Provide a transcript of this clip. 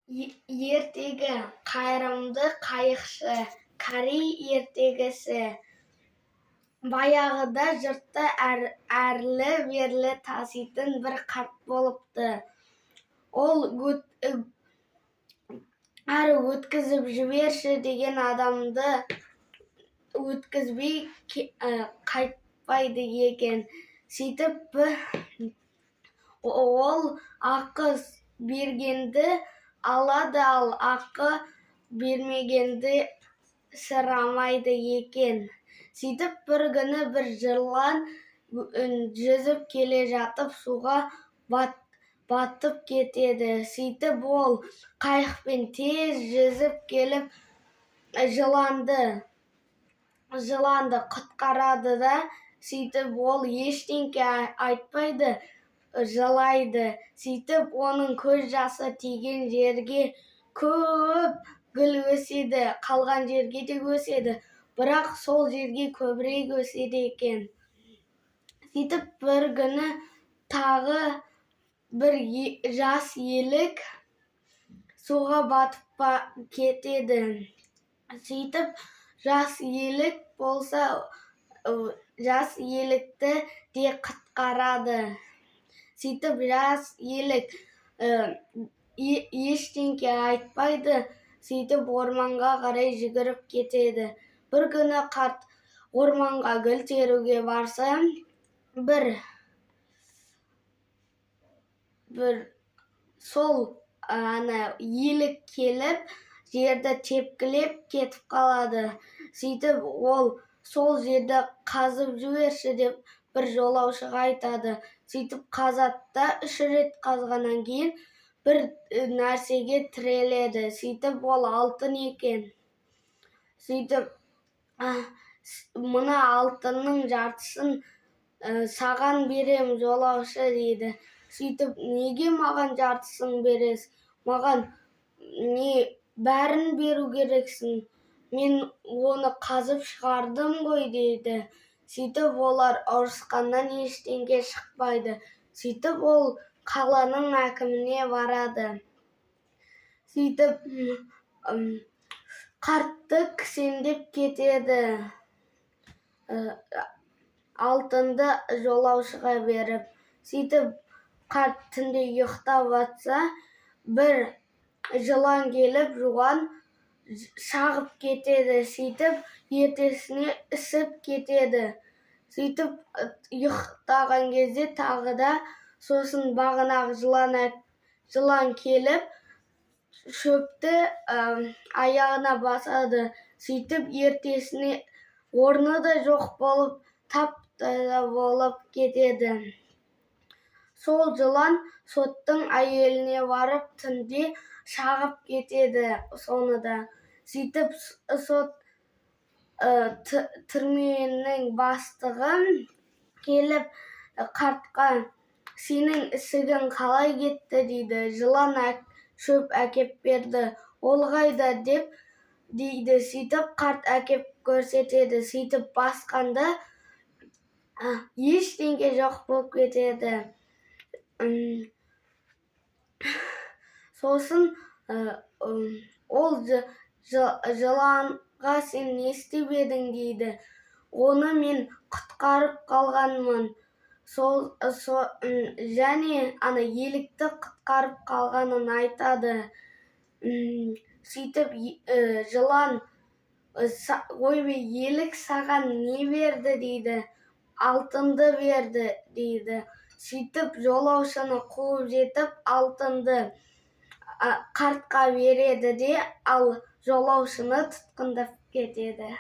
Ертегі «Қайырымды қайықшы». Корей ертегісі. Баяғыда жұртты әрлі-берлі таситын бір қарт болыпты. Ол әрі өткізіп жіберші деген адамды өткізбей қайтпайды екен. Сөйтіп, ол ақы бергенді алады, ал ақы бермегенді сұрамайды екен. Сөйтіп, бір күні бір жылан жүзіп келе жатып, суға батып кетеді. Сөйтіп, ол қайықпен тез жүзіп келіп, жыланды құтқарады да, сөйтіп, ол ештеңке айтпайды, жылайды. Сөйтіп, оның көз жасы тиген жерге көп гүл өседі, қалған жерге де өседі, бірақ сол жерге көбірек өседі екен. Сөйтіп, бір күні тағы бір жас елік суға батып кетеді. Сөйтіп, жас елік болса, жас елікті де құтқарады. Сөйтіп, жас елік ештеңке айтпайды, сөйтіп, орманға қарай жүгіріп кетеді. Бір күні қарт орманға гүл теруге барса, бір сол ана елік келіп, жерді тепкілеп кетіп қалады. Сөйтіп, ол сол жерді қазып жіберші деп бір жолаушыға айтады. Сөйтіп, қазады да, үш рет қазғаннан кейін бір нәрсеге тіреледі. Сөйтіп, ол алтын екен. Сөйтіп, мына алтынның жартысын саған берем, жолаушы, дейді. Сөйтіп, неге маған жартысын бересің, маған не бәрін беру керексің, мен оны қазып шығардым ғой, дейді. Сөйтіп, олар ұрысқаннан ештеңе шықпайды. Сөйтіп, ол қаланың әкіміне барады. Сөйтіп, қартты кісендеп кетеді, алтынды жолаушыға беріп. Сөйтіп, қарт түнде ұйықтап жатса, бір жылан келіп, жуан шағып кетеді. Сөйтіп, ертесіне ісіп кетеді. Сөйтіп, ұйықтаған кезде тағы да сосын бағанағы жылан келіп, шөпті аяғына басады. Сөйтіп, ертесіне орны да жоқ болып, тап-таза болып кетеді. Сол жылан соттың әйеліне барып, түнде шағып кетеді соны да. Сөйтіп, сот түрменің бастығы келіп, қартқа: «Сенің ісігің қалай кетті?» – дейді. Жылан шөп әкеп берді. Ол қайда деп дейді. Сөйтіп, қарт әкеп көрсетеді. Сөйтіп, басқанда ештеңе жоқ болып кетеді. Сосын ол жыланға: «Сен не істеп едің?» – дейді. Оны мен құтқарып қалғанмын. Сол және ана елікті құтқарып қалғанын айтады. Сөйтіп, жылан: «Ойбай, елік саған не берді?» – дейді. Алтынды берді, дейді. Сөйтіп, жолаушыны қуып жетіп, алтынды қартқа береді де, ал жолаушыны тұтқындап кетеді.